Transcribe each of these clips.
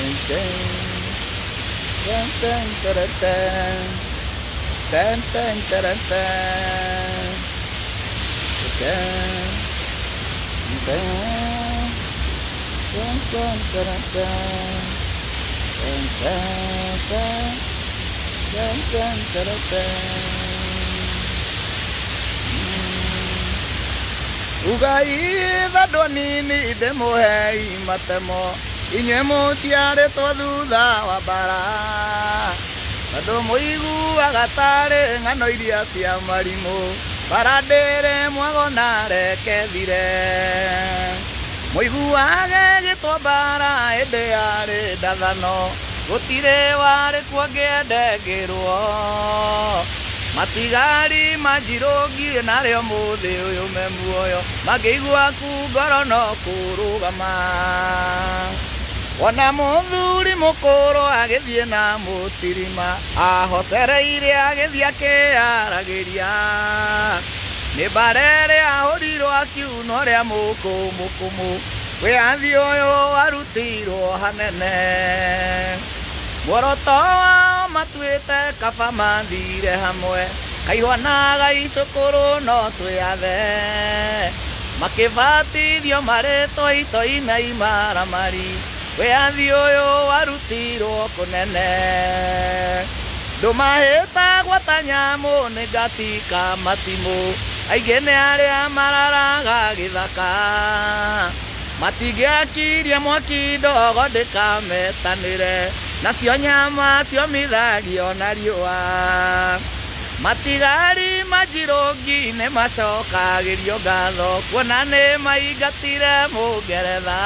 Ten, ten, ten, ten. Ten, ten, ten, ten. Ten, ten. Ten, ten, ten, ten. Ten, ten, ten. Ten, ten, ten, ten. Ugai thandũ nini ndĩmũhei matemo inyuĩ mũciarĩtwo thutha wa mbara tondũ mũiguaga tarĩ ng'ano iria cia marimũ mbara ndĩrĩ mwago na reke thire mũiguage gĩtwo mbara ĩndĩ yarĩ ndathano gũtirĩ warĩ kuo ngĩendengĩrwo matigari manjirũngi narĩo mũthĩ ũyũ me muoyo mangĩigua ku ngoro no kũrũgama wona mũthuri mũkũrũ agĩthiĩ na mũtirima ahocereire agĩthiĩ akĩaragĩria nĩ mbara ĩrĩa ahũrirwo akiunwo rĩa mũkũmũkũmũ wĩyathi ũyũ warutirwo hanene muoroto wao matuĩte kaba mathire hamwe kaihwa na gaicũkũrũ no twĩyathe makĩbatithio marĩtwo itoi na imaramari wĩyathi ũyũ warutirwo kũnene ndũmahĩtagwo ta nyamũ nĩ ngatika matimũ aingĩ nĩ arĩa mararaga gĩthaka matingĩakirie mwaki ndogo ndĩkametanĩre nacio nyama ciomithagio na riũa matigari manjirũngi nĩ macokagĩrio ngatho kuona nĩ maingatire mũngeretha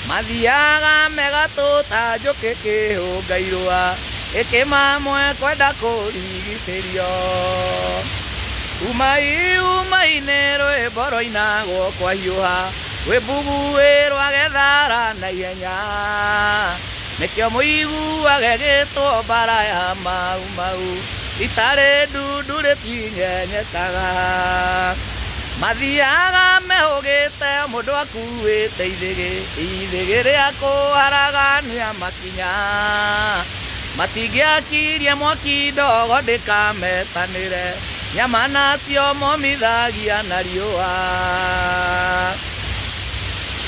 mathiaga megatũ ta njũkĩ kĩhũnga irũa ĩkĩmamwe kwenda kũrigicĩrio umai umai nĩ rwĩmbo rwainagwo kwahiũha rwĩmbuguĩ rwagethara na ihenya nĩkĩo mũiguage gĩtwo mbara ya mau mau itarĩ ndundu rĩtinyenyekaga mathiaga mehũgĩte mũndũ akuĩte ithĩgĩ ithĩgĩ rĩa kũharagania makinya matingĩakirie mwaki ndogo ndĩkametanĩre nyama nacio momithagia na riũa.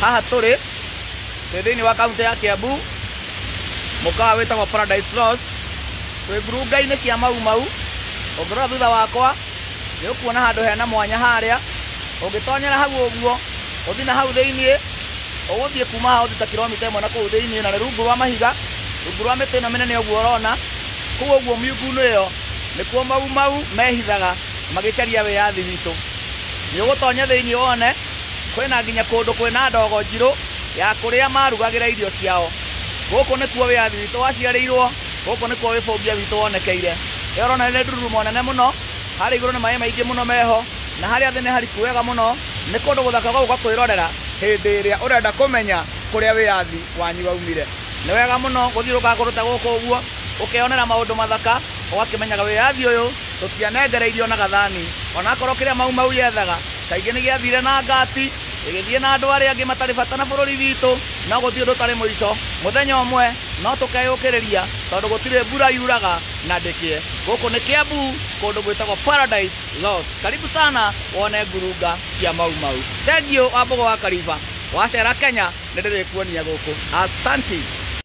Haha tũrĩ twĩ thĩinĩ wa kaunti ya Kiambu mũkawa wĩtagwo Paradise Lost twĩ ngurunga-inĩ cia Mau Mau ũngĩrora thutha wakwa nĩ ũkuona handũ hena mwanya harĩa ũngĩtonyera hau ũguo ũthiĩ na hau thĩiniĩ ũgũthiĩ kuma hau ũthiĩ ta kilomita 1 na kũu thĩiniĩ na nĩ rungu rwa mahiga rungu rwa mĩtĩ ĩno mĩnene ũguo ũrona kũu ũguo miungu-inĩ ĩyo nĩkuo Mau Mau mehithaga magĩcaria wĩyathi witũ. Nĩ ũgũtonya thĩiniĩ wone kwĩna nginya kũndũ kwĩna ndogo njirũ ya kũrĩa marugagĩra irio ciao. Gũkũ nĩkuo wĩyathi witũ waciarĩirwo, gũkũ nĩkuo wĩbũngia witũ wonekeire. Ĩyo ũrona nĩ ndururumo nene mũno, harĩa igũrũ nĩ maĩ maingĩ mũno meho, na harĩa thĩ nĩ hariku wega mũno, nĩ kũndũ gũthaka gwa gũka kwĩrorera hĩndĩ ĩrĩa ũrenda kũmenya kũrĩa wĩyathi wanyu waumire. Nĩ wega mũno gũthiũrũrũka kũndũ ta gũkũ ũguo, ũkeyonera maũndũ mathaka, ũgakĩmenyaga wĩyathi ũyũ tũtianengereirio na gathani, onakorwo kĩrĩa Mau Mau yethaga kaingĩ nĩ gĩathire na ngati ĩgĩthiĩ na andũ arĩa angĩ matarĩ bata na bũrũri witũ, no gũtirĩ ũndũ ũtarĩ mũico. Mũthenya ũmwe no tũkeyũkĩrĩria tondũ gũtirĩ mbura yuraga na ndĩkĩe. Gũkũ nĩ Kiambu, kũndũ gwĩtagwo Paradise Lost. Karibu sana wone ngurunga cia Mau Mau. Thank you Wambũgũ wa Kariba. Wacera Kenya nĩ ndĩrĩkuonia gũkũ. Asanti.